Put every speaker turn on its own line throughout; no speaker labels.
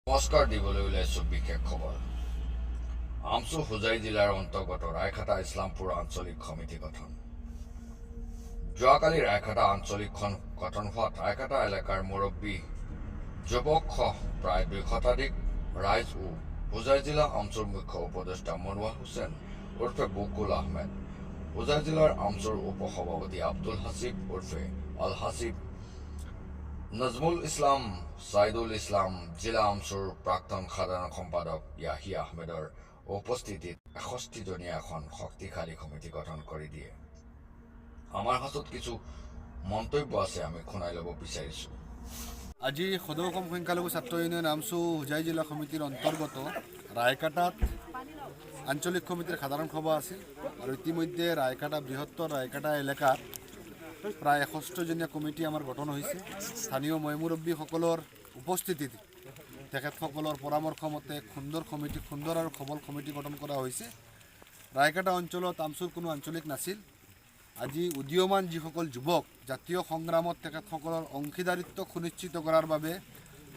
নমস্কাৰ, দিবলৈ ওলাইছো বিশেষ খবৰ। আমচু হোজাই জিলাৰ অন্তৰ্গত ৰায়খাটা ইছলামপুৰ আঞ্চলিক সমিতি গঠন। যোৱাকালি ৰায়খাটা আঞ্চলিকখন গঠন হোৱাত ৰায়খাটা এলেকাৰ মুৰব্বী, যুৱকসহ প্ৰায় 2 শতাধিক ৰাইজ ও হোজাই জিলা আমচুৰ মুখ্য উপদেষ্টা মনোৱাৰ হুছেইন ওৰফে বকুল আহমেদ, হোজাই জিলাৰ আমচুৰ উপ সভাপতি আব্দুল হাছিব ওৰফে আল হাছিব, নজমুল ইছলাম, ছাইদুল ইছলাম, জিলা আমচুৰ প্ৰাক্তন সাধাৰণ সম্পাদক য়াহিয়া আহমেদৰ উপস্থিতিত 61জনীয়া এখন শক্তিশালী সমিতি গঠন কৰি দিয়ে। আমাৰ হাতত কিছু মন্তব্য আছে, আমি শুনাই ল'ব বিচাৰিছোঁ।
আজি সদৌ অসম সংখ্যালঘু ছাত্ৰ ইউনিয়ন আমচু হোজাই জিলা সমিতিৰ অন্তৰ্গত ৰায়কাটাত আঞ্চলিক সমিতিৰ সাধাৰণ সভা আছিল আৰু ইতিমধ্যে ৰায়কাটা, বৃহত্তৰ ৰায়কাটা এলেকাত প্ৰায় 61জনীয়া কমিটি আমাৰ গঠন হৈছে। স্থানীয় ময়মুৰব্বীসকলৰ উপস্থিতিত তেখেতসকলৰ পৰামৰ্শ মতে সুন্দৰ সমিতি, সুন্দৰ আৰু সবল সমিতি গঠন কৰা হৈছে। ৰায়কাটা অঞ্চলত আমচুৰ কোনো আঞ্চলিক নাছিল। আজি উদীয়মান যিসকল যুৱক জাতীয় সংগ্ৰামত তেখেতসকলৰ অংশীদাৰিত্ব সুনিশ্চিত কৰাৰ বাবে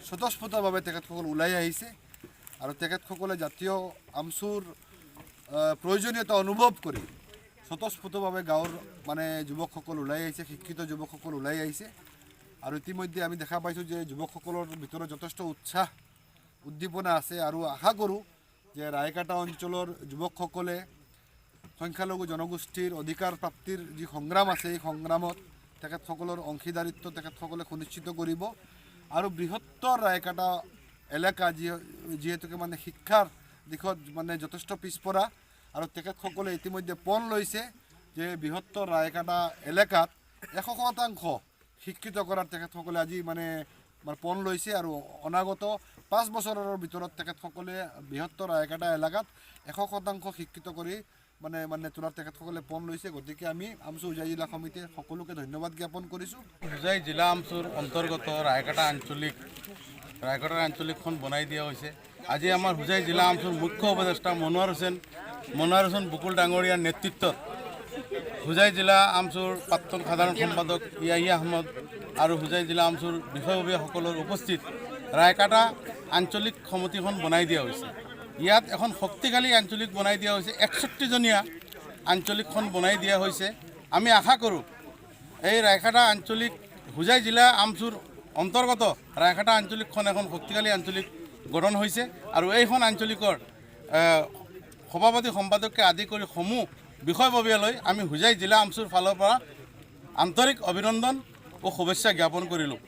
স্বতঃস্ফূৰ্তভাৱে তেখেতসকল ওলাই আহিছে আৰু তেখেতসকলে জাতীয় আমচুৰ প্ৰয়োজনীয়তা অনুভৱ কৰি স্বতঃস্ফূৰ্তভাৱে গাঁৱৰ মানে যুৱকসকল ওলাই আহিছে, শিক্ষিত যুৱকসকল ওলাই আহিছে। আৰু ইতিমধ্যে আমি দেখা পাইছোঁ যে যুৱকসকলৰ ভিতৰত যথেষ্ট উৎসাহ উদ্দীপনা আছে আৰু আশা কৰোঁ যে ৰায়কাটা অঞ্চলৰ যুৱকসকলে সংখ্যালঘু জনগোষ্ঠীৰ অধিকাৰ প্ৰাপ্তিৰ যি সংগ্ৰাম আছে, এই সংগ্ৰামত তেখেতসকলৰ অংশীদাৰিত্ব তেখেতসকলে সুনিশ্চিত কৰিব। আৰু বৃহত্তৰ ৰায়কাটা এলেকা যিহেতুকে মানে শিক্ষাৰ দিশত মানে যথেষ্ট পিছপৰা আৰু তেখেতসকলে ইতিমধ্যে পণ লৈছে যে বৃহত্তৰ ৰায়কাটা এলেকাত 100% শিক্ষিত কৰাৰ তেখেতসকলে আজি মানে মানে পণ লৈছে। আৰু অনাগত 5 বছৰৰ ভিতৰত তেখেতসকলে বৃহত্তৰ ৰায়কাটা এলেকাত 100% শিক্ষিত কৰি মানে মানে তোলাৰ তেখেতসকলে পণ লৈছে। গতিকে আমি আমচু হোজাই জিলা সমিতিয়ে সকলোকে ধন্যবাদ জ্ঞাপন কৰিছোঁ।
হোজাই জিলা আমচুৰ অন্তৰ্গত ৰায়কাটা আঞ্চলিক, ৰায়কাটাৰ আঞ্চলিকখন বনাই দিয়া হৈছে। আজি আমাৰ হোজাই জিলা আমচুৰ মুখ্য উপদেষ্টা মনোৱাৰ হোসেন বকুল ডাঙৰীয়াৰ নেতৃত্বত হোজাই জিলা আমচুৰ প্ৰাক্তন সাধাৰণ সম্পাদক ইয়াহিয়া আহমদ আৰু হোজাই জিলা আমচুৰ বিষয়ববীয়াসকলৰ উপস্থিত ৰায়কাটা আঞ্চলিক সমিতিখন বনাই দিয়া হৈছে। ইয়াত এখন শক্তিশালী আঞ্চলিক বনাই দিয়া হৈছে। 61জনীয়া আঞ্চলিকখন বনাই দিয়া হৈছে। আমি আশা কৰোঁ, এই ৰায়খাটা আঞ্চলিক, হোজাই জিলা আমচুৰ অন্তৰ্গত ৰায়খাটা আঞ্চলিকখন এখন শক্তিশালী আঞ্চলিক গঠন হৈছে আৰু এইখন আঞ্চলিকৰ সভাপতি, সম্পাদককে আদি কৰি সমূহ বিষয়ববীয়ালৈ আমি হোজাই জিলা আমচুৰ ফালৰ পৰা আন্তৰিক অভিনন্দন ও শুভেচ্ছা জ্ঞাপন কৰিলোঁ।